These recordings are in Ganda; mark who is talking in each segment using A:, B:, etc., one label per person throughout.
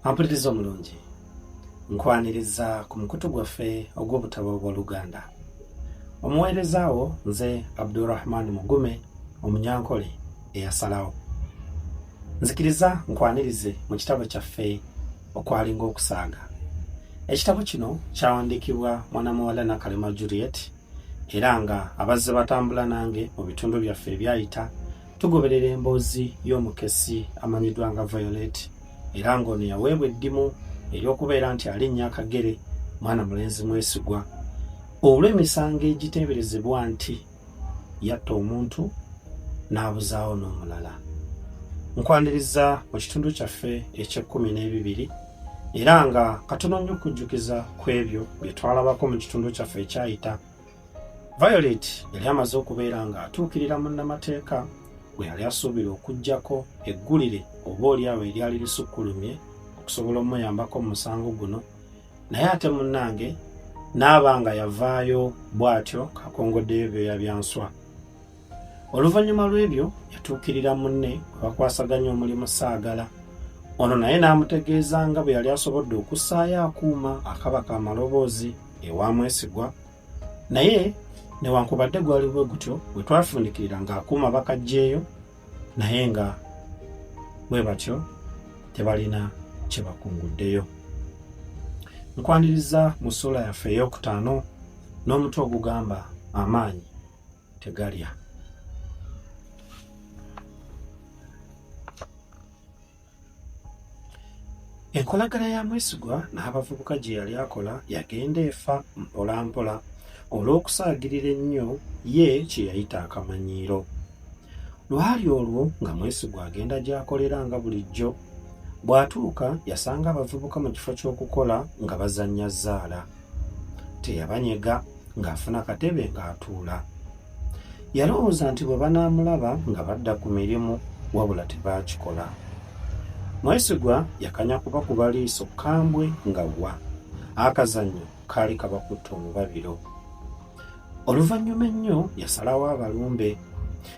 A: Ampuliriza omulungi, nkwaniriza ku mukutu gwaffe ogw'obutabo obw'Oluganda. Omuweereza wo nze Abdurrahman Mugume Omunyankole eyasalawo. Nzikiriza nkwanirize mu kitabo kyaffe Okwalinga Okusaaga. Ekitabo kino kyawandiikibwa mwanamuwala Nakalema Juliet era nga abazze batambula nange mu bitundu byaffe ebyayita tugoberera emboozi y'omukessi amanyiddwa nga Violet era ng'ono yaweebwa eddimu ery'okubeera nti alinnya akagere mwana mulenzi Mwesigwa olw'emisango egiteeberezebwa nti yatta omuntu n'abuzaawo n'omulala. Nkwaniriza mu kitundu kyaffe eky'ekkumi n'ebibiri era nga katono nnyo okujjukiza ku ebyo bye twalabako mu kitundu kyaffe ekyayita. Violet yali amaze okubeera ng'atuukirira munnamateeka gwe yali asuubira okuggyako eggulire oba olyawo eryali lisukkulumye okusobola omuyambako mu musango guno, naye ate munnange n'aba nga yavaayo bw'atyo kakongoddeyo ebyoya bya nswa. Oluvannyuma lw'ebyo yatuukirira munne bwe bakwasaganya omulimu Saagala, ono naye n'amutegeeza nga bwe yali asobodde okussaayo akuuma akabaka amaloboozi ewa Mwesigwa, naye newankubadde gwali bwe gutyo bwe twafundikirira ng'akuuma bakaggyeeyo naye nga bwe batyo tebalina kye bakunguddeyo. Nkwaniriza mu ssuula yaffe ey'okutaano n'omutwe ogugamba amaanyi tegalya. Enkolagana ya Mwesigwa n'abavubuka gye yali akola yagenda efa mpolampola olw'okusaagirira ennyo ye kye yayita akamanyiiro. Lwali olwo nga Mwesigwa agenda gy'akolera nga bulijjo. Bw'atuuka yasanga abavubuka mu kifo ky'okukola nga bazannya zzaala. Teyabanyega ng'afuna katebe ng'atuula. Yalowooza nti bwe banaamulaba nga badda ku mirimu wabula tebaakikola. Mwesigwa yakanya kubakuba liiso kkambwe nga wa. Akazannyo kaali kabakutte omubabiro. Oluvannyuma ennyo yasalawo abalumbe.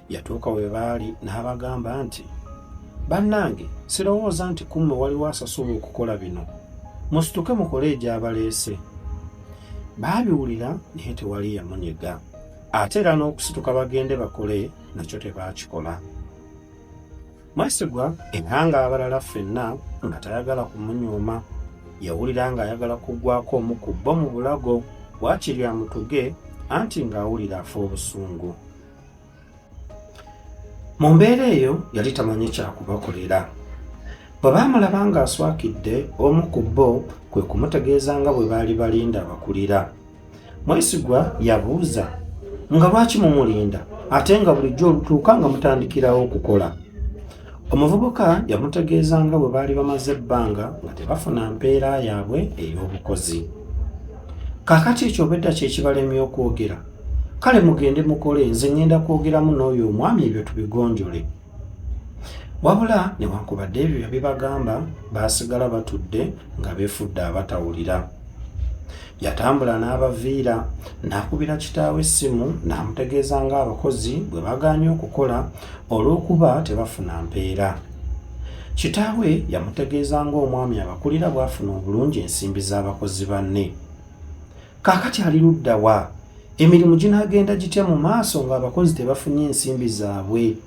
A: Yatuuka we baali n'abagamba nti, Bannange sirowooza nti ku mmwe waliwo asasulwa okukola bino. Musituke mukole egyabaleese. Baabiwulira naye tewali yamunyega. Ate era n'okusituka bagende bakole nakyo tebaakikola. Mwesigwa era ng'abalala ffenna nga tayagala kumunyooma, yawulira ng'ayagala kuggwako omu ku bo mu bulago waakiri amutuge anti ng'awulira afa obusungu. Mu mbeera eyo yali tamanyi kyakubakolera. Bwe baamulaba ng'aswakidde, omu ku bo kwe kumutegeeza nga bwe baali balinda abakulira. Mwesigwa yabuuza nga lwaki mumulinda ate nga bulijjo olutuuka nga mutandikirawo okukola. Omuvubuka yamutegeeza nga bwe baali bamaze ebbanga nga tebafuna mpeera yaabwe ey'obukozi. Kaakati ekyo obwedda kye kibalemye okwogera. Kale mugende mukole nze ŋŋenda kwogeramu n'oyo omwami ebyo tubigonjole. Wabula newankubadde ebyo yabibagamba baasigala batudde nga beefudde abatawulira. Yatambula n'abaviira n'akubira kitaawe essimu n'amutegeeza ng'abakozi bwe bagaanye okukola olw'okuba tebafuna mpeera. Kitaawe yamutegeeza ng'omwami abakulira bw'afuna obulungi ensimbi z'abakozi banne. Kaakati ali ludda wa? Emirimu ginaagenda gitya mu maaso ng'abakozi tebafunye nsimbi zaabwe?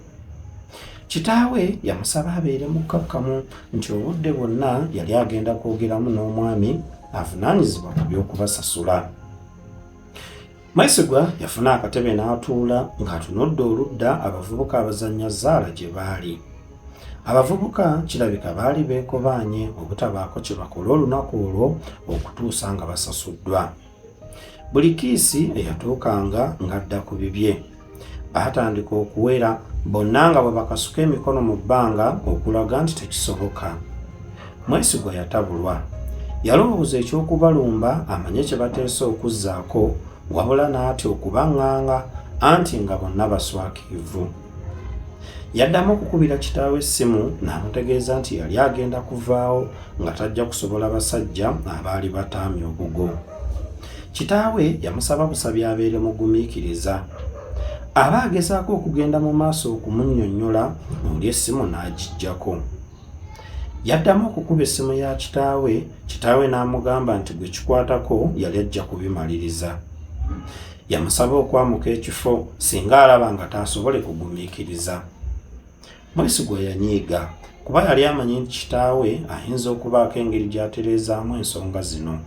A: Kitaawe yamusaba abeere mukkakkamu nti obudde bwonna yali agenda kwogeramu n'omwami avunaanyizibwa ku by'okubasasula. Mwesigwa yafuna akatebe n'atuula ng'atunudde oludda abavubuka abazannya zzaala gye baali. Abavubuka kirabika baali beekobaanye obutabaako kye bakola olunaku olwo okutuusa nga basasuddwa. Buli kiisi eyatuukanga ng'adda ku bibye. Baatandika okuwera bonna nga bwe bakasuka emikono mu bbanga okulaga nti tekisoboka. Mwesigwa yatabulwa. Yalowooza eky'okubalumba amanye kye bateesa okuzzaako wabula n'atya okubaŋŋanga anti nga bonna baswakiivu. Yaddamu okukubira kitaawe essimu n'amutegeeza nti yali agenda kuvaawo nga tajja kusobola basajja abaali bataamye obugo. Kitaawe yamusaba busabi abeere mugumiikiriza. Aba agezaako okugenda mu maaso okumunnyonnyola oli essimu n'agiggyako. Yaddamu okukuba essimu ya kitaawe, kitaawe n'amugamba nti gwe kikwatako yali ajja kubimaliriza. Yamusaba okwamuka ekifo singa alaba nga taasobole kugumiikiriza. Mwesigwa yanyiiga kuba yali amanyi nti kitaawe ayinza okubaako engeri gy'atereezaamu ensonga zino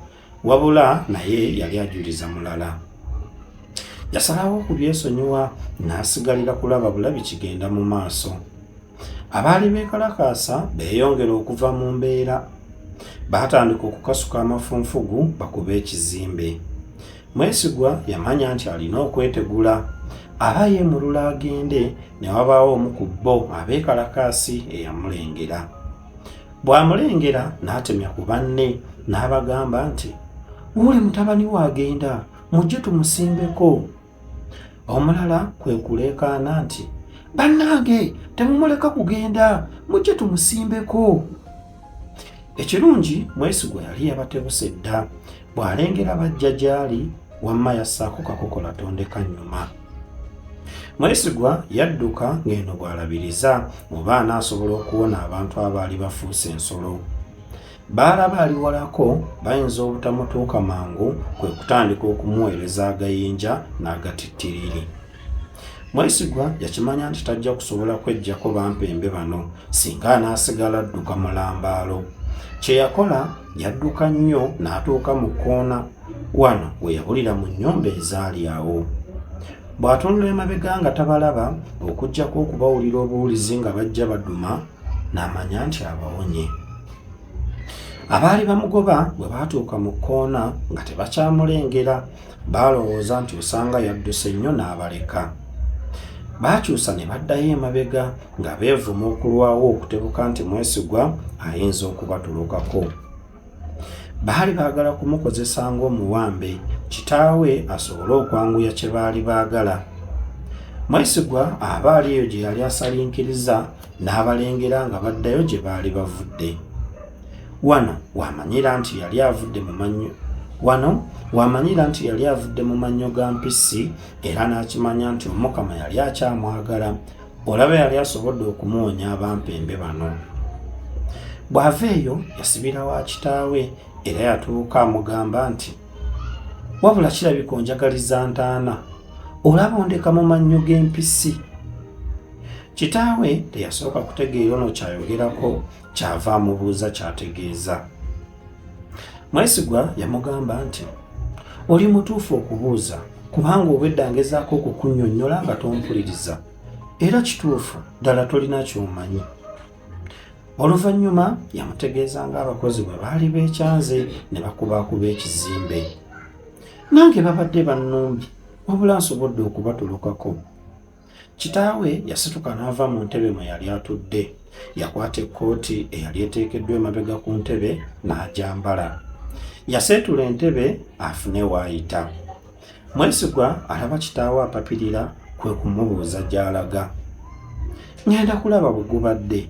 A: wabula naye yali ajuliza mulala. Yasalawo okubyesonyiwa n'asigalira kulaba bulabi kigenda mu maaso. Abaali beekalakaasa beeyongera okuva mu mbeera. Baatandika okukasuka amafunfugu bakube ekizimbe. Mwesigwa yamanya nti alina okwetegula aba yeemulula agende ne wabaawo omu ku bo abeekalakaasi eyamulengera. Bw'amulengera n'atemya ku banne n'abagamba nti, Wuuli mutabani we agenda, mujje tumusimbeko. Omulala kwe kuleekaana nti, Bannange temumuleka kugenda, mujje tumusimbeko. Ekirungi Mwesigwa yali yabatebuse dda bw'alengera bajja gy'ali wamma yassaako kakokola tondeka nnyuma. Mwesigwa yadduka ng'eno bw'alabiriza oba anaasobola okuwona abantu abaali bafuuse ensolo. Baalaba ali walako bayinza obutamutuuka mangu kwe kutandika okumuweereza agayinja n'agatittiriri. Mwesigwa yakimanya nti tajja kusobola kweggyako bampembe bano singa anaasigala adduka mulambaalo. Kye yakola yadduka nnyo n'atuuka mu kkoona wano we yabulira mu nnyumba ezaali awo. Bw'atunula emabega nga tabalaba okuggyako okubawulira obuwulizi nga bajja baduma n'amanya nti abawonye. Abaali bamugoba bwe baatuuka mu kkoona nga tebakyamulengera Baalowooza nti osanga yadduse nnyo n'abaleka. Baakyusa ne baddayo emabega nga beevuma okulwawo okutebuka nti Mwesigwa ayinza okubatolokako. Baali baagala kumukozesa ng'omuwambe kitaawe asobole okwanguya kye baali baagala. Mwesigwa aba ali eyo gye yali asalinkiriza n'abalengera nga baddayo gye baali bavudde. Wano wamanyira nti yali avudde mu mannyo Wano wamanyira nti yali avudde mu mannyo ga mpisi era n'akimanya nti Omukama yali akyamwagala olaba yali asobodde okumuwonya abampembe bano. Bw'ava eyo yasibira wa kitaawe era yatuuka amugamba nti wabula kirabika onjagaliza ntaana olaba ondeka mu mannyo g'empisi. Kitaawe teyasooka kutegeera ono ky'ayogerako kyava amubuuza ky'ategeeza. Mwesigwa yamugamba nti oli mutuufu okubuuza kubanga obwedda ngezaako okukunnyonnyola nga tompuliriza era kituufu ddala tolina ky'omanyi. Oluvannyuma yamutegeeza ng'abakozi bwe baali beekyanze ne bakubaakuba ekizimbe. Nange babadde bannumbye wabula nsobodde okubatolokako. Kitaawe yasituka n'ava mu ntebe mwe yali atudde. Yakwata ekkooti eyali eteekeddwa emabega ku ntebe n'agyambala. Yaseetula entebe afune waayita. Mwesigwa alaba kitaawe apapirira kwe kumubuuza gy'alaga. Ŋŋenda kulaba bwe gubadde.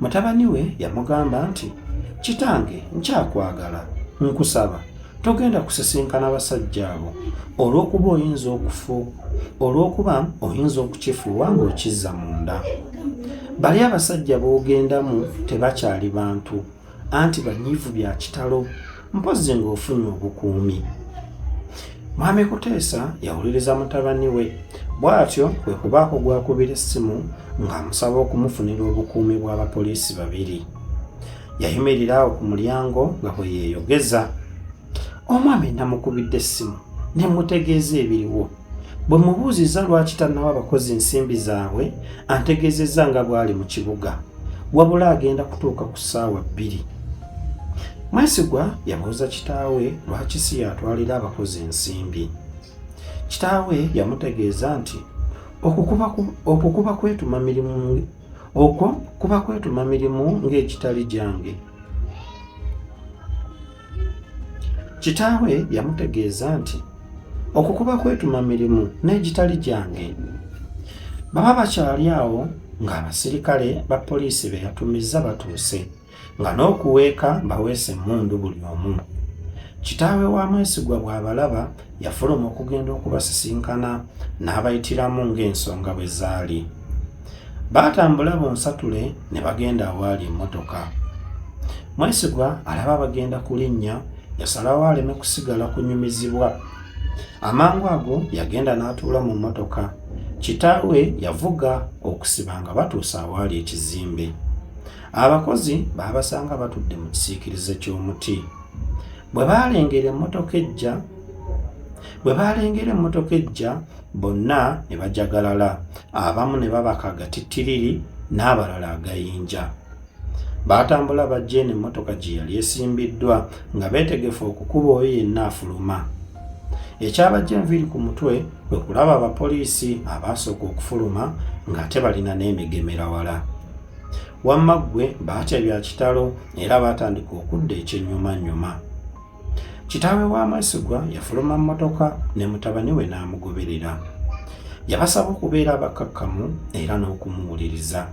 A: Mutabani we yamugamba nti, Kitange nkyakwagala, nkusaba togenda kusisinkana basajja abo olw'okuba oyinza okufu olw'okuba oyinza okukifuuwa ng'okizza munda. Bali abasajja b'ogendamu tebakyali bantu anti banyiivu bya kitalo mpozzi ng'ofunye obukuumi. Mwami Kuteesa yawuliriza mutabani we bw'atyo kwe kubaako gw'akubira essimu ng'amusaba okumufunira obukuumi bw'abapoliisi babiri. Yayimirira awo ku mulyango nga bwe yeeyogeza. Omwami namukubidde essimu ne mmutegeeza ebiriwo. Bwe mmubuuzizza lwaki tannawa bakozi nsimbi zaabwe, antegeezezza nga bw'ali mu kibuga wabula agenda kutuuka ku ssaawa bbiri. Mwesigwa yabuuza kitaawe lwaki si y'atwalira abakozi ensimbi. Kitaawe yamutegeeza nti okukuba kwetuma mirimu Okwo kuba kwetuma mirimu ng'egitali gyange. Kitaawe yamutegeeza nti okwo kuba kwetuma mirimu n'egitali gyange. Baba bakyali awo ng'abasirikale ba poliisi be yatumizza batuuse. nga n'okuweeka baweese emmundu buli omu. Kitaawe wa Mwesigwa bw'abalaba yafuluma okugenda okubasisinkana n'abayitiramu ng'ensonga bwe zaali. Baatambula bonsatule ne bagenda awaali emmotoka. Mwesigwa alaba bagenda kulinnya yasalawo aleme kusigala kunyumizibwa. Amangu ago yagenda n'atuula mu mmotoka. Kitaawe yavuga okusiba nga batuuse awaali ekizimbe. Abakozi baabasanga batudde mu kisiikirize ky'omuti. Bwe baalengera emmotoka ejja bwe baalengera emmotoka ejja bonna ne bajagalala, abamu ne babaka agatittiriri n'abalala agayinja. Baatambula bajja eno emmotoka gye yali esimbiddwa nga beetegefu okukuba oyo yenna afuluma. Ekyabajja enviiri ku mutwe kwe kulaba abapoliisi abaasooka okufuluma ng'ate balina n'emigemera wala. Wamma ggwe baatya bya kitalo era baatandika okudda ekyennyumannyuma. Kitaawe wa Mwesigwa yafuluma mmotoka ne mutabani we n'amugoberera. Yabasaba okubeera abakkakkamu era n'okumuwuliriza.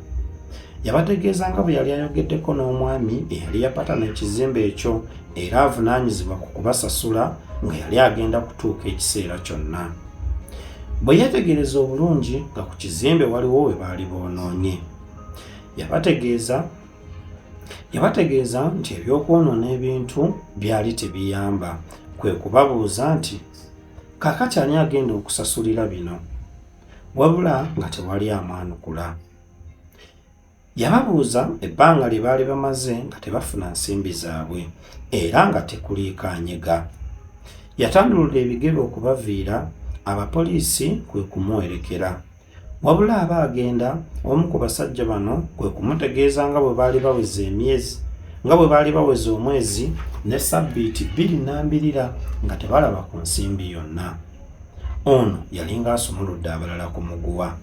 A: Yabategeeza nga bwe yali ayogeddeko n'omwami eyali yapatana ekizimbe ekyo era avunaanyizibwa ku kubasasula nga yali agenda kutuuka ekiseera kyonna. Bwe yeetegereza obulungi nga ku kizimbe waliwo we baali boonoonye. Yabategeeza Yabategeeza nti eby'okwonoona ebintu byali tebiyamba, kwe kubabuuza nti, Kaakati ani agenda okusasulira bino? Wabula nga tewali amwanukula. Yababuuza ebbanga lye baali bamaze nga tebafuna nsimbi zaabwe era nga tekuliiko anyega. Yatandulula ebigere okubaviira, abapoliisi kwe kumuwerekera. Wabula aba agenda, omu ku basajja bano kwe kumutegeeza nga bwe baali baweza emyezi nga bwe baali baweza omwezi ne ssabbiiti bbiri nnambirira nga tebalaba ku nsimbi yonna. Ono yalinga asumuludde abalala ku muguwa.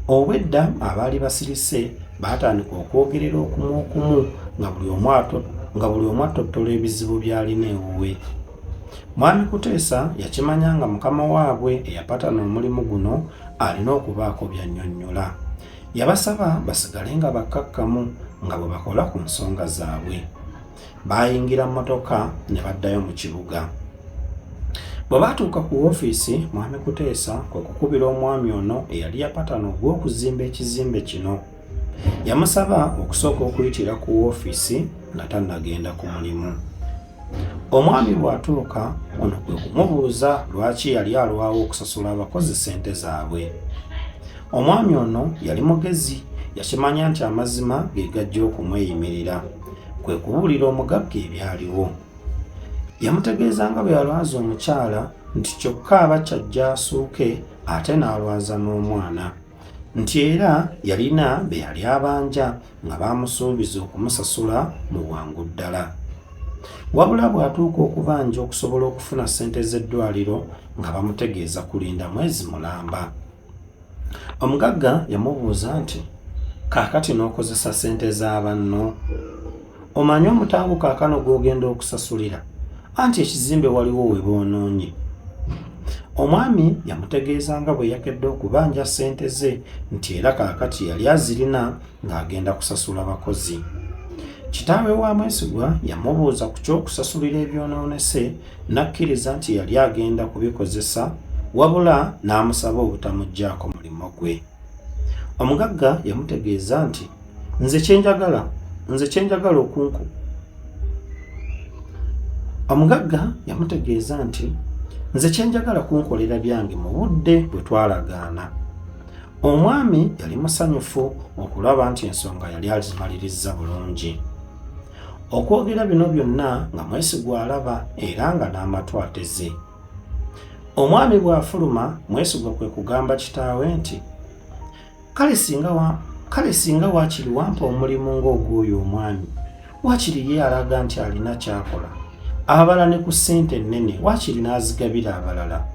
A: Obwedda abaali basirise baatandika okwogerera okumu okumu nga buli omu nga buli omu attottola ebizibu by'alina ewuwe. Mwami Kuteesa yakimanya nga mukama waabwe eyapatana omulimu guno alina okubaako by'annyonnyola. Yabasaba basigale nga bakkakkamu nga bwe bakola ku nsonga zaabwe. Baayingira mmotoka ne baddayo mu kibuga. Bwe baatuuka ku woofiisi, Mwami Kuteesa kwe kukubira omwami ono eyali yapatana ogw'okuzimba ekizimbe kino. Yamusaba okusooka okuyitira ku woofiisi nga tannagenda ku mulimu. Omwami bw'atuuka ono kwe kumubuuza lwaki yali alwawo okusasula abakozi ssente zaabwe. Omwami ono yali mugezi, yakimanya nti amazima ge gajja okumweyimirira, kwe kubuulira omugagga ebyaliwo. Yamutegeeza nga bwe yalwaza omukyala nti kyokka aba kyajja asuuke ate n'alwaza n'omwana. Nti era yalina be yali abanja nga baamusuubiza okumusasula mu bwangu ddala. Wabula bw'atuuka okubanja okusobola okufuna ssente z'eddwaliro nga bamutegeeza kulinda mwezi mulamba. Omugagga yamubuuza nti, Kaakati n'okozesa ssente za banno? Omanyi omutango kaakano gw'ogenda okusasulira? Anti ekizimbe waliwo we boonoonye. Omwami yamutegeeza nga bwe yakedde okubanja ssente ze nti era kaakati yali azirina ng'agenda kusasula bakozi. Kitaawe wa Mwesigwa yamubuuza ku ky'okusasulira ebyonoonese n'akkiriza nti yali agenda kubikozesa wabula n'amusaba obutamuggyaako mulimu gwe. Omugagga yamutegeeza nti nze kyenjagala nze kyenjagala okunku Omugagga yamutegeeza nti nze kyenjagala kunkolera byange mu budde bwe twalagaana. Omwami yali musanyufu okulaba nti ensonga yali azimalirizza bulungi. Okwogera bino byonna nga Mwesigwa alaba era nga n'amatu ateze. Omwami bw'afuluma, Mwesigwa kwe kugamba kitaawe nti Kale singa wa kale singa waakiri wampa omulimu ng'ogw'oyo omwami. Waakiri ye alaga nti alina ky'akola. Abala ne ku ssente ennene waakiri n'azigabira abalala.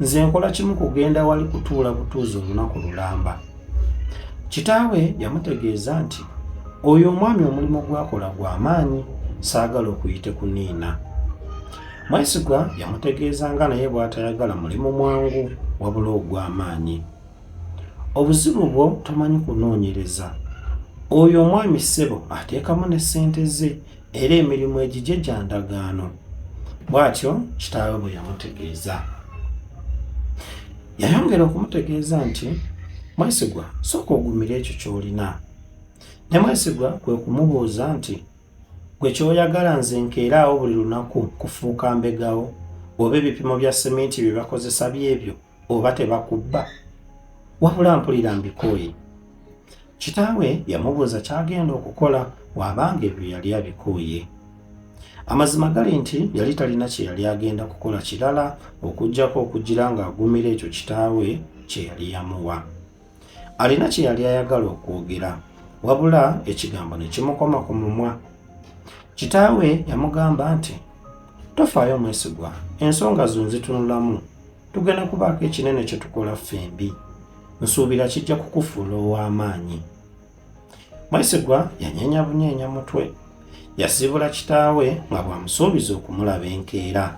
A: Nze nkola kimu kugenda wali kutuula butuuzi olunaku lulamba. Kitaawe yamutegeeza nti oyo omwami omulimu gw'akola gwa maanyi saagala okuyite kuniina. Mwesigwa yamutegeeza nga naye bw'atayagala mulimu mwangu wabula ogw'amaanyi. Obuzibu bwo tomanyi kunoonyereza. Oyo omwami ssebo ateekamu ne ssente ze era emirimu egigye gya ndagaano. Bw'atyo kitaawe bwe yamutegeeza. Yayongera okumutegeeza nti, Mwesigwa sooka ogumire ekyo ky'olina. Ne Mwesigwa kwe kumubuuza nti, Gwe ky'oyagala nze nkeere awo buli lunaku kufuuka mbegawo oba ebipimo bya seminti bye bakozesa byebyo oba tebakubba? Wabula mpulira mbikooye. Kitaawe yamubuuza ky'agenda okukola bw'abanga ebyo yali abikooye. Amazima gali nti yali talina kye yali agenda kukola kirala okuggyako okugira ng'agumira ekyo kitaawe kye yali yamuwa. Alina kye yali ayagala okwogera wabula ekigambo ne kimukoma ku mumwa. Kitaawe yamugamba nti, Tofaayo Mwesigwa, ensonga zo nzitunulamu. Tugenda kubaako ekinene kye tukola ffembi. Nsuubira kijja kukufuula ow'amaanyi. Mwesigwa yanyeenya bunyeenya mutwe. Yasiibula kitaawe nga bw'amusuubiza okumulaba enkeera.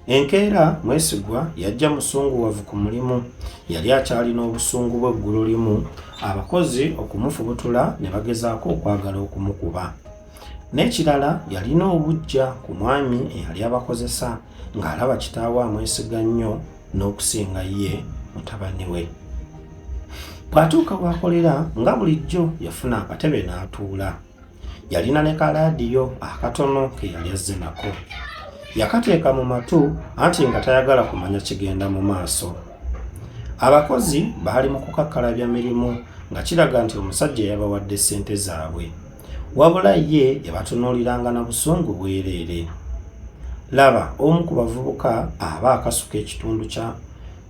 A: Enkeera Mwesigwa yajja musunguwavu ku mulimu. Yali akyalina obusungu bw'eggulo limu abakozi okumufubutula ne bagezaako okwagala okumukuba. N'ekirala yalina obuggya ku mwami eyali abakozesa ng'alaba kitaawe amwesiga nnyo n'okusinga ye mutabani we. Bw'atuuka w'akolera nga bulijjo yafuna akatebe n'atuula. Yalina ne kalaadiyo akatono ke yali azze nako. Yakateeka mu matu anti nga tayagala kumanya kigenda mu maaso. Abakozi baali mu kukakkalabya mirimu nga kiraga nti omusajja yabawadde ssente zaabwe. Wabula ye yabatunuuliranga na busungu bwereere. Laba omu ku bavubuka aba akasuka ekitundu kya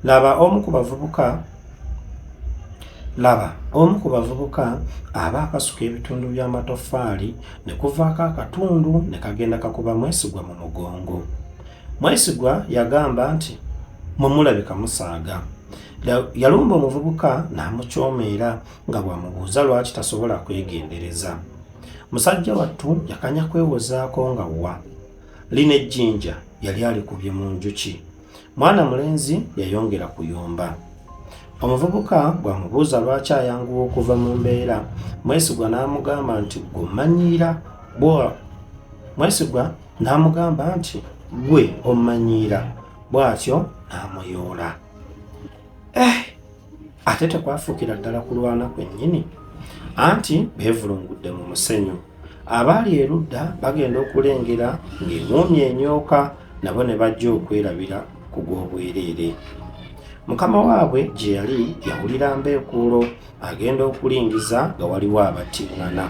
A: Laba omu ku bavubuka Laba omu ku bavubuka aba akasuka ebitundu by'amatoffaali ne kuvaako akatundu ne kagenda kakuba Mwesigwa mu mugongo. Mwesigwa yagamba nti, Mmwe mulabika musaaga. Yalumba omuvubuka n'amukyomeera nga bw'amubuuza lwaki tasobola kwegendereza. Musajja wattu yakanya kwewozaako nga wa. Lino ejjinja yali alikubye mu njuki. Mwana mulenzi yayongera kuyomba. Omuvubuka bw'amubuuza lwaki ayanguwa okuva mu mbeera, Mwesigwa n'amugamba nti gwe ommanyiira bwa Mwesigwa n'amugamba nti gwe ommanyiira bw'atyo n'amuyoola. Eh, ate tekwafuukira ddala kulwana kwennyini anti beevulungudde mu musenyu. Abaali erudda bagenda okulengera ng'eng'uumi enyooka nabo ne bajja okwerabira ku gw'obwereere. Mukama waabwe gye yali yawulira mbeekuulo agenda okulingiza nga waliwo abattiŋŋana.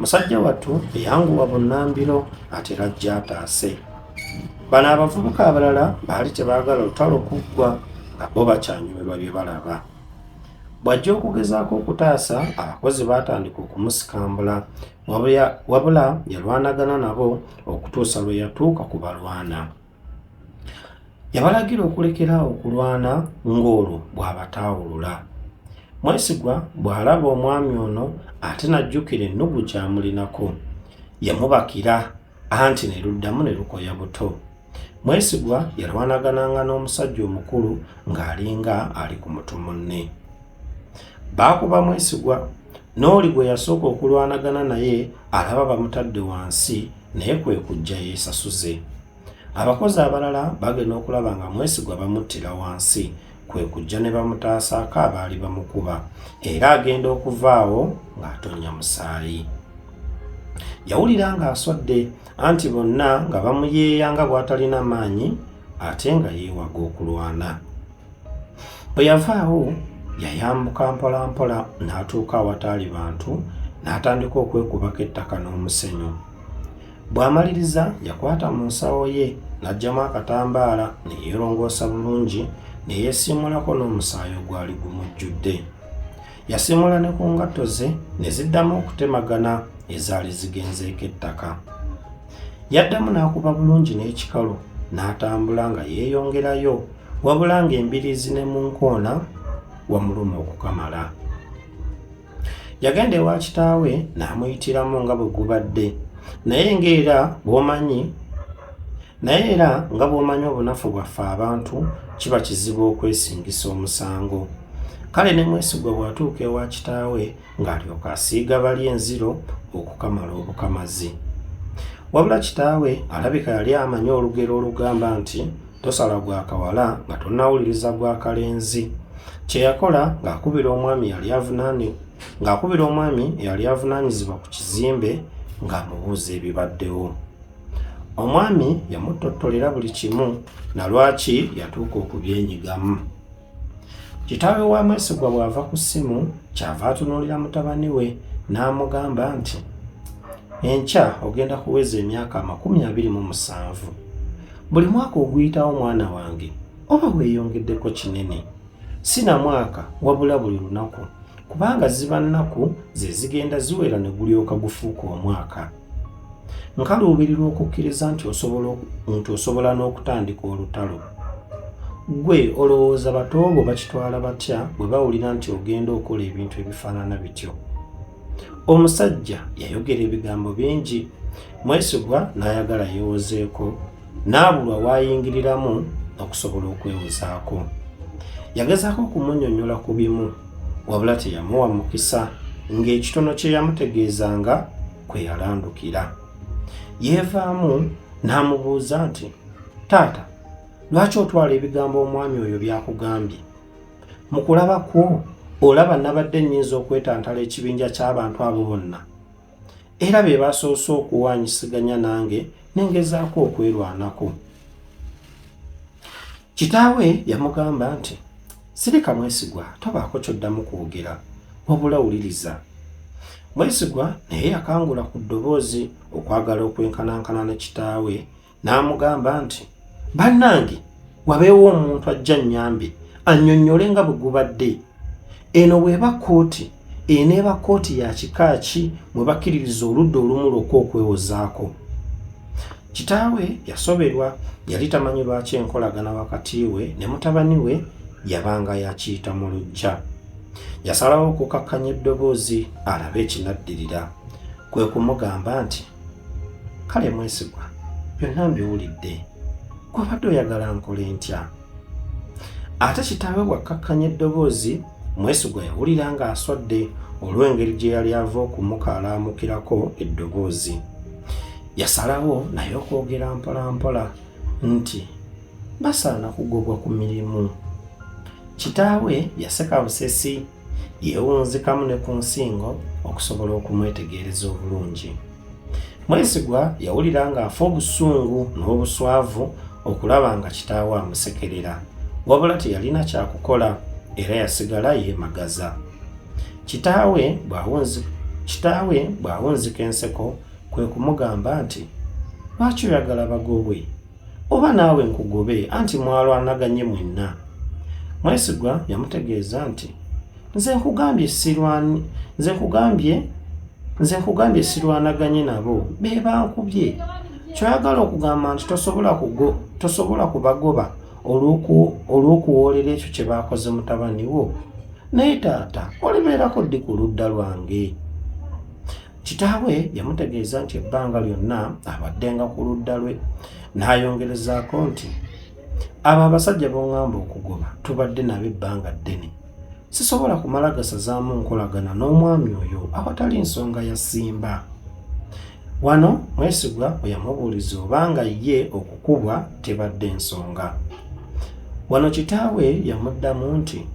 A: Musajja wattu eyanguwa bunnambiro atera ajja ataase. Bano abavubuka abalala baali tebaagala lutalo kuggwa nga bo bakyanyumirwa bye balaba. Bw'ajja okugezaako okutaasa, abakozi baatandika okumusikambula wabula yalwanagana nabo okutuusa lwe yatuuka ku balwana. Yabalagira okulekera awo okulwana ng'olwo bw'abataawulula. Mwesigwa bw'alaba omwami ono ate n'ajjukira ennugu gy'amulinako, yamubakira anti ne luddamu ne lukoya buto. Mwesigwa yalwanagananga n'omusajja omukulu ng'alinga ali ku muto munne. Baakuba Mwesigwa n'oli gwe yasooka okulwanagana naye alaba bamutadde wansi naye kwe kujja yeesasuze. Abakozi abalala bagenda okulaba nga Mwesigwa bamuttira wansi kwe kujja ne bamutaasaako abaali bamukuba era agenda okuvaawo ng'atonnya musaayi. Yawulira ng'aswadde anti bonna nga bamuyeeya nga bw'atalina maanyi ate nga yeewaga okulwana. Bwe yavaawo yayambuka mpolampola n'atuuka awataali bantu n'atandika okwekubako ettaka n'omusenyu. Bw'amaliriza yakwata mu nsawo ye n'aggyamu akatambaala ne yeerongoosa bulungi ne yeesiimuulako n'omusaayi ogwali gumujjudde. Yasiimuula ne ku ngatto ze ne ziddamu okutemagana ezaali zigenzeeko ettaka. Yaddamu n'akuba bulungi n'ekikalu n'atambula nga yeeyongerayo wabula ng'embiriizi ne mu nkoona wamuluma okukamala. Yagenda ewa kitaawe n'amuyitiramu nga bwe gubadde naye ng'era bw'omanyi naye era nga bw'omanyi obunafu bwaffe abantu kiba kizibu okwesingisa omusango. Kale ne Mwesigwa bw'atuuka ewa kitaawe ng'alyoka asiiga bali enziro okukamala obukamazi. Wabula kitaawe alabika yali amanyi olugero olugamba nti Tosala gwa kawala nga tonnawuliriza gwa kalenzi. Kye yakola ng'akubira omwami yali avunaani ng'akubira omwami eyali avunaanyizibwa ku kizimbe ng'amubuuza ebibaddewo. Omwami yamuttottolera buli kimu na lwaki yatuuka okubyenyigamu. Kitaawe wa Mwesigwa bw'ava ku ssimu kyava atunuulira mutabani we n'amugamba nti, Enkya ogenda kuweza emyaka 27. Buli mwaka oguyitawo mwana wange oba weeyongeddeko kinene. Si na mwaka wabula buli lunaku kubanga ziba nnaku ze zigenda ziwera ne gulyoka gufuuka omwaka. Nkaluubirirwa okukkiriza nti osobola nti osobola n'okutandika olutalo. Ggwe olowooza bato bo bakitwala batya bwe bawulira nti ogenda okola ebintu ebifaanana bityo? Omusajja yayogera ebigambo bingi, Mwesigwa n'ayagala yeewozeeko n'abulwa w'ayingiriramu okusobola okwewozaako. Yagezaako okumunnyonnyola ku bimu wabula teyamuwa mukisa ng'ekitono kye yamutegeezanga kwe yalandukira. Yeevaamu n'amubuuza nti, Taata, lwaki otwala ebigambo omwami oyo by'akugambye? Mu kulaba kwo olaba nabadde nnyinza okwetantala ekibinja ky'abantu abo bonna? Era be basoose okuwaanyisiganya nange ne ngezaako okwerwanako. Kitaawe yamugamba nti, Sirika Mwesigwa, tobaako ky'oddamu kwogera, wabula wuliriza. Mwesigwa naye yakangula ku ddoboozi okwagala okwenkanankana ne kitaawe n'amugamba nti, Bannange, wabeewo omuntu ajja annyambe annyonnyole nga bwe gubadde. Eno bw'eba kkooti, eneeba kkooti ya kika ki mwe bakkiririza oludda olumu lwokka okwewozaako? Kitaawe yasoberwa, yali tamanyi lwaki enkolagana wakati we ne mutabani we yabanga ya kiyita mu luggya. Yasalawo okukakkanya eddoboozi alabe ekinaddirira. Kwe kumugamba nti, Kale Mwesigwa, byonna mbiwulidde. Ggwe obadde oyagala nkole ntya? Ate kitaawe bw'akkakkanya eddoboozi, Mwesigwa yawulira ng'aswadde olw'engeri gye yali ava okumukaalaamukirako eddoboozi. Yasalawo naye okwogera mpolampola nti basaana kugobwa ku mirimu. Kitaawe yaseka busesi, yeewunzikamu ne ku nsingo okusobola okumwetegereza obulungi. Mwesigwa yawulira ng'afa obusungu n'obuswavu okulaba nga kitaawe amusekerera, wabula teyalina kyakukola era yasigala yeemagaza. Kitaawe kitaawe bw'awunzika enseko kwe kumugamba nti, Lwaki oyagala bagobwe? Oba naawe nkugobe anti mwalwanaganye mwenna. Mwesigwa yamutegeeza nti, Nze nkugambye sirwani nze nkugambye nze nkugambye sirwanaganye nabo be bankubye. Ky'oyagala okugamba nti tosobola kugo tosobola kubagoba olw'okuwoolera ekyo kye baakoze mutabani wo? Naye taata olibeerako ddi ku ludda lwange? Kitaawe yamutegeeza nti ebbanga lyonna abaddenga ku ludda lwe n'ayongerezaako nti abo abasajja b'oŋŋamba okugoba tubadde nabo ebbanga ddene. Sisobola kumala gasazaamu nkolagana n'omwami oyo awatali nsonga ya ssimba. Wano Mwesigwa we yamubuuliza obanga ye okukubwa tebadde nsonga. Wano kitaawe yamuddamu nti,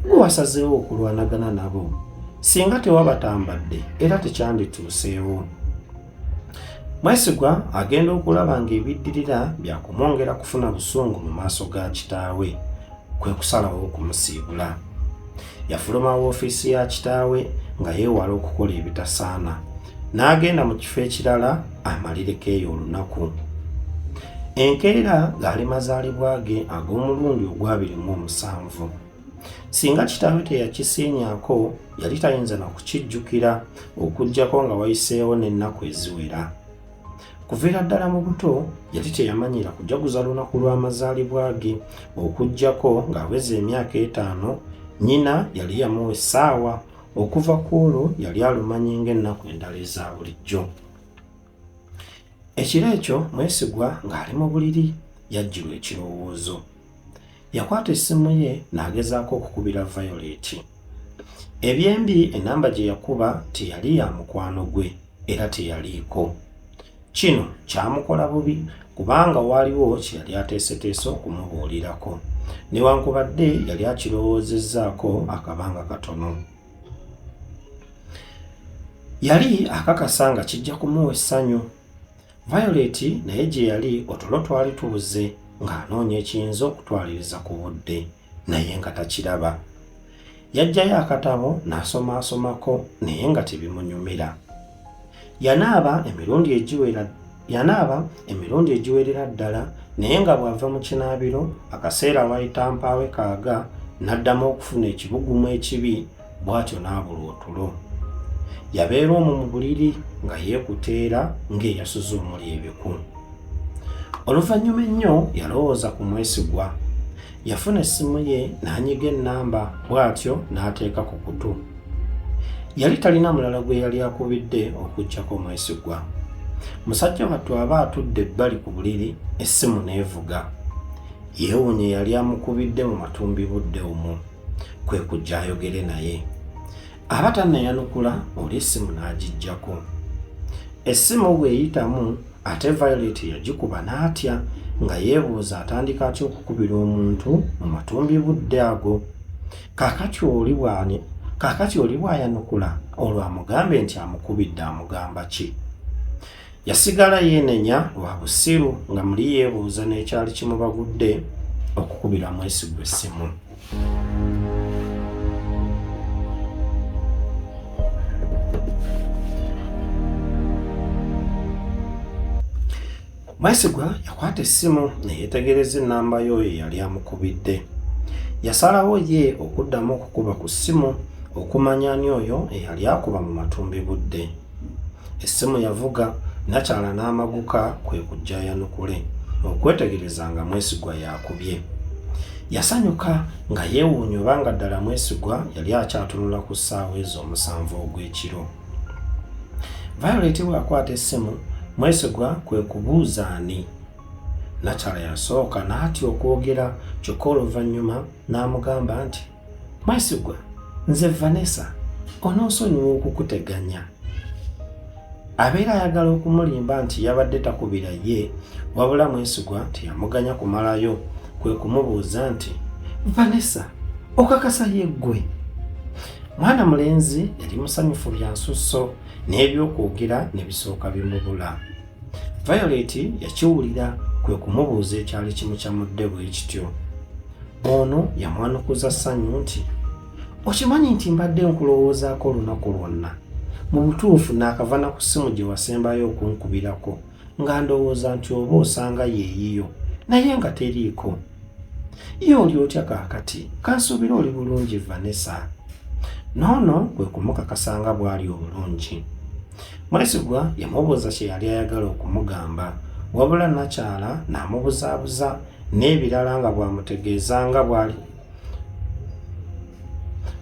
A: Ggwe wasazeewo okulwanagana nabo. Singa tewabatambadde era tekyandituuseewo. Mwesigwa agenda okulaba ng'ebiddirira bya kumwongera kufuna busungu mu maaso ga kitaawe, kwe kusalawo okumusiibula. Yafuluma woofiisi ya kitaawe nga yeewala okukola ebitasaana n'agenda mu kifo ekirala amalireko eyo olunaku. Enkeera gaali mazaalibwa ge ag'omulundi ogw'abiri mu omusanvu. Singa kitaawe teyakisiinyaako yali tayinza na kukijjukira okuggyako nga wayiseewo n'ennaku eziwera. Kuviira ddala mu buto yali teyamanyiira kujaguza lunaku lw'amazaalibwa ge okuggyako ng'aweza emyaka etaano nnyina yali yamuwa essaawa okuva ku olwo yali alumanyi ng'ennaku endala eza bulijjo. Ekiro ekyo Mwesigwa ng'ali mu buliri yajjirwa ekirowoozo. Yakwata essimu ye n'agezaako okukubira Violet. Ebyembi ennamba gye yakuba teyali ya mukwano gwe era teyaliiko. Kino kyamukola bubi kubanga waaliwo kye yali ateeseteese okumubuulirako newankubadde yali akirowoozezzaako akabanga katono. Yali akakasa nga kijja kumuwa essanyu. Violet naye gye yali otulo twali tubuze ng'anoonya ekiyinza okutwaliriza ku budde naye nga takiraba. Yaggyayo akatabo n'asomaasomako naye nga tebimunyumira. Yanaaba emirundi egiwera yanaaba emirundi egiwerera ddala naye nga bw'ava mu kinaabiro akaseera wayita mpaawe kaaga n'addamu okufuna ekibugumu ekibi bw'atyo n'abulwa otulo. Yabeera omwo mu buliri nga yeekuteera ng'eyasuze omuli ebiku. Oluvannyuma ennyo yalowooza ku Mwesigwa. Yafuna essimu ye n'anyiga ennamba bw'atyo n'ateeka ku kutu. Yali talina mulala gwe yali akubidde okuggyako Mwesigwa. Musajja wattu aba atudde ebbali ku buliri essimu n'evuga. Yeewuunya eyali amukubidde mu matumbi budde omwo. Kwe kujja ayogere naye. Aba tannayanukula oli essimu n'agiggyako. Essimu bw'eyitamu ate Violet yagikuba n'atya nga yeebuuza atandika atya okukubira omuntu mu matumbi budde ago. Kaakati oli bw'ani kaakati oli bw'ayanukula olwo amugambe nti amukubidde amugamba ki? Yasigala yeenenya lwa busiru nga muli yeebuuza n'ekyali kimubagudde okukubira Mwesigwa essimu. Mwesigwa yakwata essimu ne yeetegereza ennamba y'oyo eyali amukubidde. Yasalawo ye okuddamu okukuba ku ssimu okumanya ani oyo eyali akuba mu matumbi budde. Essimu yavuga, nnakyala n'amaguka kwe kujja ayanukule okwetegereza nga Mwesigwa y'akubye. Yasanyuka nga yeewuunya oba nga ddala Mwesigwa yali akyatunula ku ssaawa ezo omusanvu ogw'ekiro. Violet bw'akwata essimu, Mwesigwa kwe kubuuza ani. Nakyala yasooka n'atya okwogera kyokka oluvannyuma n'amugamba nti, Mwesigwa, nze Vanessa, onoosonyiwa okukuteganya. Abeera ayagala okumulimba nti yabadde takubira ye, wabula Mwesigwa teyamuganya kumalayo kwe kumubuuza nti, Vanessa, okakasa ye ggwe? Mwana mulenzi yali musanyufu bya nsusso n'ebyokwogera ne bisooka bimubula. Violet yakiwulira kwe kumubuuza ekyali kimucamudde bwe kityo. Ono yamwanukuza ssanyu nti, Okimanyi nti mbadde nkulowoozaako olunaku lwonna. Mu butuufu naakava na ku ssimu gye wasembayo okunkubirako nga ndowooza nti oba osanga yeeyiyo naye nga teriiko. Ye oli otya kaakati? Kansuubire oli bulungi Vanessa. N'ono kwe kumukakasa nga bw'ali obulungi. Mwesigwa yamubuuza kye yali ayagala okumugamba wabula Nakyala n'amubuzaabuza n'ebirala nga bw'amutegeeza nga bw'ali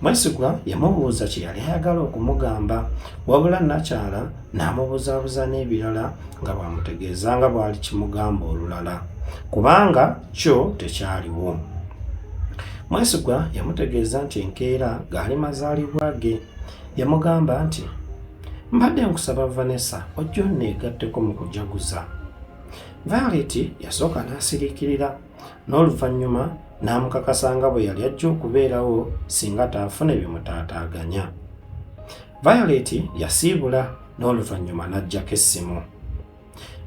A: Mwesigwa yamubuuza kye yali ayagala okumugamba wabula Nakyala n'amubuzaabuza n'ebirala nga bw'amutegeeza nga bw'ali kimugamba olulala kubanga kyo tekyaliwo. Mwesigwa yamutegeeza nti enkeera gaali mazaalibwa ge. Yamugamba nti, Mbadde nkusaba Vanessa ojje onneegatteko mu kujaguza. Violet yasooka n'asiriikirira n'oluvannyuma n'amukakasa nga bwe yali ajja okubeerawo singa taafune bimutaataaganya. Violet yasiibula n'oluvannyuma n'aggyako essimu.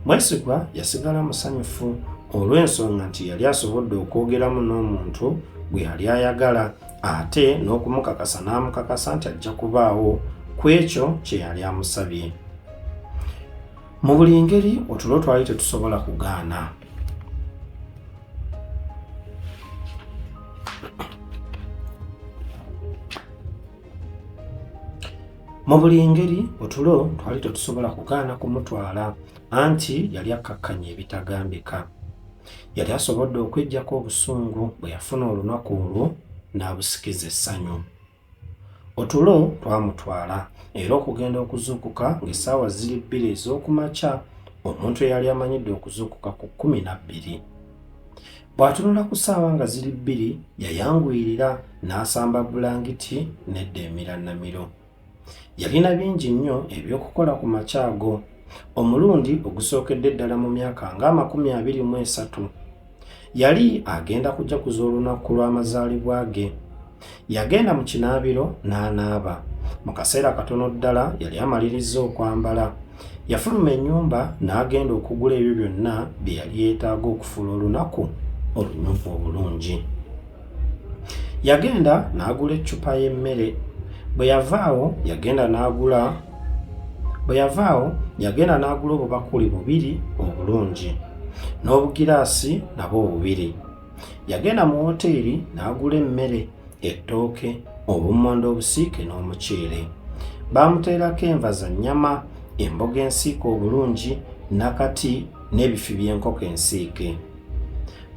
A: Mwesigwa yasigala musanyufu olw'ensonga nti yali asobodde okwogeramu n'omuntu gwe yali ayagala ate n'okumukakasa n'amukakasa nti ajja kubaawo ku ekyo kye yali amusabye. Mu buli ngeri otulo twali tetusobola kugaana. Mu buli ngeri otulo twali tetusobola kugaana kumutwala anti yali akkakkanye ebitagambika. Yali asobodde okweggyako obusungu bwe yafuna olunaku olwo n'abusikiza essanyu. Otulo twamutwala era okugenda okuzuukuka ng'essaawa ziri bbiri ez'oku makya omuntu eyali amanyidde okuzuukuka ku 12. Bw'atunula ku ssaawa nga ziri bbiri yayanguyirira n'asamba bulangiti n'edda emirannamiro. Yalina bingi nnyo eby'okukola ku makya ago, omulundi ogusookedde ddala mu myaka nga 23. Yali agenda kujaguza olunaku lw'amazaalibwa ge. Yagenda mu kinaabiro n'anaaba. Mu kaseera katono ddala yali amalirizza okwambala. Yafuluma ennyumba n'agenda okugula ebyo byonna bye yali yeetaaga okufuula olunaku olunyuvu obulungi. Yagenda n'agula eccupa y'emmere. Bwe yavaawo yagenda n'agula bwe yavaawo yagenda n'agula obubakuli bubiri obulungi n'obugiraasi nabwo bubiri. Yagenda mu wooteeri n'agula emmere, ettooke, obummonde obusiike n'omuceere. Baamuteerako enva za nnyama, emboga ensiike obulungi, nakati n'ebifi by'enkoko ensiike.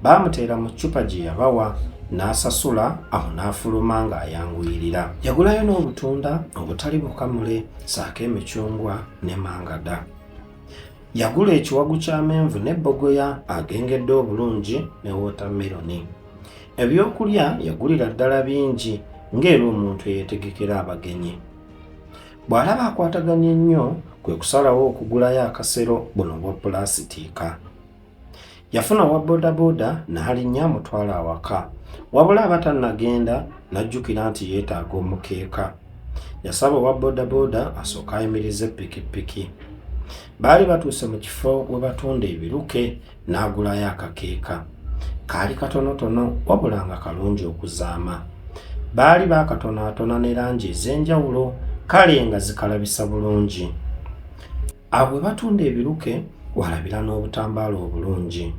A: Baamuteera mu ccupa gye yabawa n'asasula awo n'afuluma ng'ayanguyirira. Yagulayo n'obutunda obutali bukamule ssaako emicungwa ne mangada. Yagula ekiwagu ky'amenvu ne bbogoya agengedde obulungi ne wootammeroni. Ebyokulya yagulira ddala bingi ng'era omuntu eyeetegekera abagenyi. Bw'alaba akwataganye nnyo kwe kusalawo okugulayo akasero buno obwa pulaasitiika. Yafuna owa bodaboda n'alinnya amutwala awaka wabula aba tannagenda n'ajjukira nti yeetaaga omukeeka. Yasaba owa bodaboda asooke ayimirize pikipiki. Baali batuuse mu kifo we batunda ebiruke n'agulayo akakeeka. Kaali katonotono wabula nga kalungi okuzaama. Baali baakatonaatona ne langi ez'enjawulo kale nga zikalabisa bulungi. Awo we batunda ebiruke walabira n'obutambaala obulungi.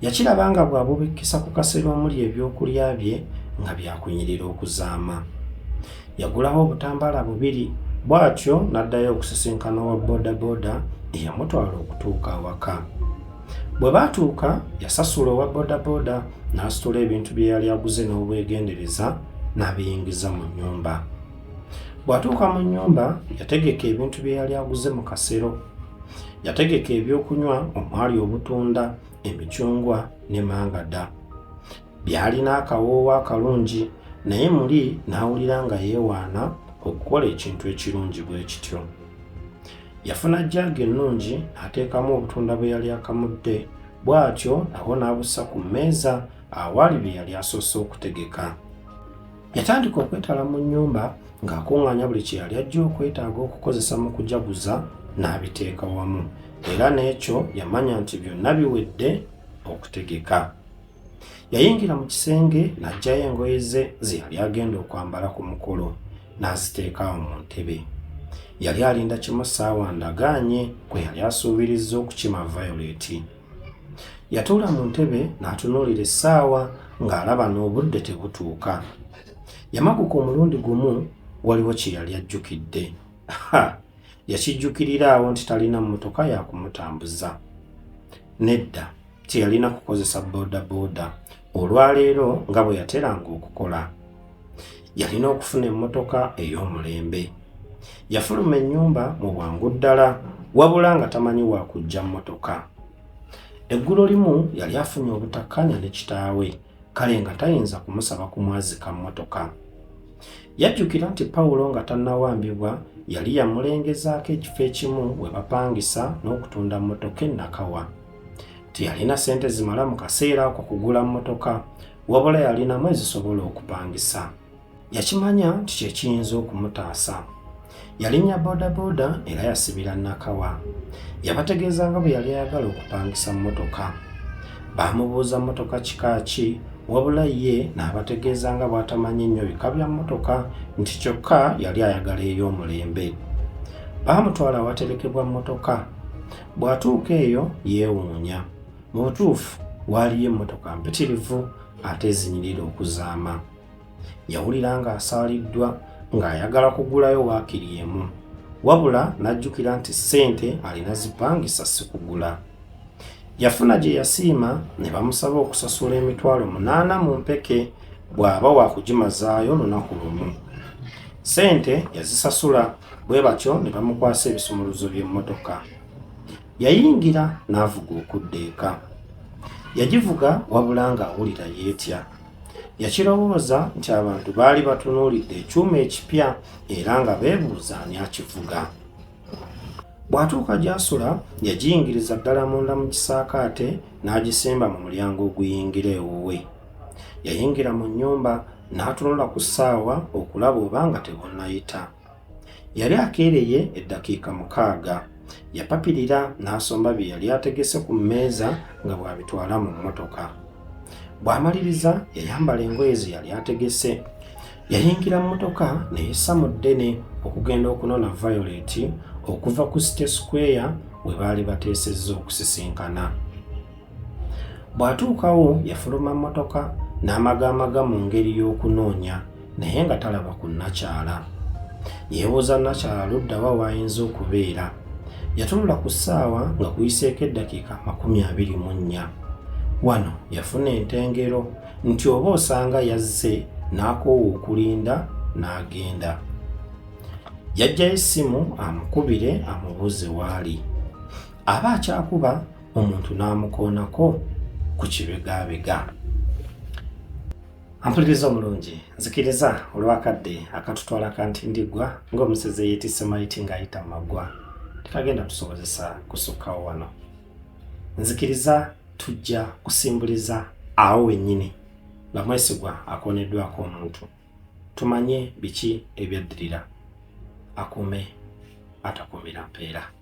A: Yakiraba nga bw'abubikkisa ku kasero omuli ebyokulya bye nga byakunyirira okuzaama. Yagulawo obutambaala bubiri bw'atyo n'addayo okusisinkana owa bodaboda eyamutwala okutuuka awaka. Bwe baatuuka yasasula owa bodaboda n'asitula ebintu bye yali aguze n'obwegendereza n'abiyingiza mu nnyumba. Bw'atuuka mu nnyumba yategeka ebintu bye yali aguze mu kasero. Yategeka ebyokunywa omwali obutunda, emicungwa ne mangada. Byalina akawoowo akalungi naye muli n'awulira nga yeewaana okukola ekintu ekirungi bwe kityo. Yafuna jaaga ennungi n'ateekamu obutunda bwe yali akamudde bw'atyo nabwo n'abussa ku mmeeza awaali bye yali asoose okutegeka. Yatandika okwetala mu nnyumba ng'akuŋŋaanya buli kye yali ajja okwetaaga okukozesa mu kujaguza n'abiteeka wamu era n'ekyo yamanya nti byonna biwedde okutegeka. Yayingira mu kisenge n'aggyayo engoye ze ze yali agenda okwambala ku mukolo n'aziteeka awo mu ntebe. Yali alinda kimu ssaawa ndagaanye kwe yali asuubirizza okukima Violet. Yatuula mu ntebe n'atunuulira essaawa ng'alaba n'obudde tebutuuka. Yamaguka omulundi gumu waliwo kye yali ajjukidde. Ha! Yakijjukirira awo nti talina mmotoka ya kumutambuza. Nedda, teyalina kukozesa bodaboda olwaleero nga bwe yateranga okukola. Yalina okufuna emmotoka ey'omulembe. Yafuluma ennyumba mu bwangu ddala wabula nga tamanyi wa kuggya mmotoka. Eggulo limu yali afunye obutakkaanya ne kitaawe kale nga tayinza kumusaba kumwazika mmotoka. Yajjukira nti Pawulo nga tannawambibwa yali yamulengezaako ekifo ekimu we bapangisa n'okutunda mmotoka e Nakawa. Teyalina ssente zimala mu kaseera ako kugula mmotoka wabula yalinamu ezisobola okupangisa. Yakimanya nti kye kiyinza okumutaasa. Yalinnya bodaboda era yasibira Nakawa. Yabategeeza nga bwe yali ayagala okupangisa mmotoka. Baamubuuza mmotoka kika ki wabula ye n'abategeeza nga bw'atamanyi nnyo bika bya mmotoka nti kyokka yali ayagala ey'omulembe. Baamutwala awaterekebwa mmotoka. Bw'atuuka eyo yeewuunya. Mu butuufu waaliyo emmotoka mpitirivu ate ezinyirira okuzaama. Yawulira ng'asaaliddwa ng'ayagala kugulayo waakiri emu wabula n'ajjukira nti ssente alina zipangisa si kugula. Yafuna gye yasiima ne bamusaba okusasula 800 mu mpeke bw'aba waakugimazaayo lunaku lumu. Ssente yazisasula bwe batyo ne bamukwasa ebisumuluzo by'emmotoka. Yayingira n'avuga okudda eka. Yagivuga wabula ng'awulira yeetya. Yakirowooza nti abantu baali batunuulidde ekyuma ekipya era nga beebuuza ani akivuga. Bw'atuuka gy'asula yagiyingiriza ddala munda mu kisaakaate n'agisimba mu mulyango oguyingira ewuwe. Yayingira mu nnyumba n'atunula ku ssaawa okulaba oba nga tebunnayita. Yali akeereye eddakiika mukaaga. Yapapirira n'asomba bye yali ategese ku mmeeza nga bw'abitwala mu mmotoka. Bw'amaliriza yayambala engoye ze yali ategese. Yayingira mmotoka ne yessa mu ddene okugenda okunona Violet okuva ku City Square we baali bateesezza okusisinkana. Bw'atuukawo yafuluma mmotoka n'amagaamaga mu ngeri y'okunoonya naye nga talaba ku nnakyala. Yeebuuza nnakyala ludda wa w'ayinza okubeera. Yatunula ku ssaawa nga kuyiseeko eddakiika 24. Wano yafuna entengero nti oba osanga yazze n'akoowa okulinda n'agenda. Yaggyayo essimu amukubire amubuuze waali. Aba akyakuba omuntu n'amukoonako ku kibegaabega. Ampuliriza omulungi, nzikiriza olw'akadde akatutwala kantindiggwa ng'omusezi eyeetisse mayiti ng'ayita mu maggwa tekagenda tusobozesa kusukkawo wano. Nzikiriza tujja kusimbuliza awo wennyini nga Mwesigwa akooneddwako omuntu tumanye biki ebyaddirira. Akuume atakuumira mpeera.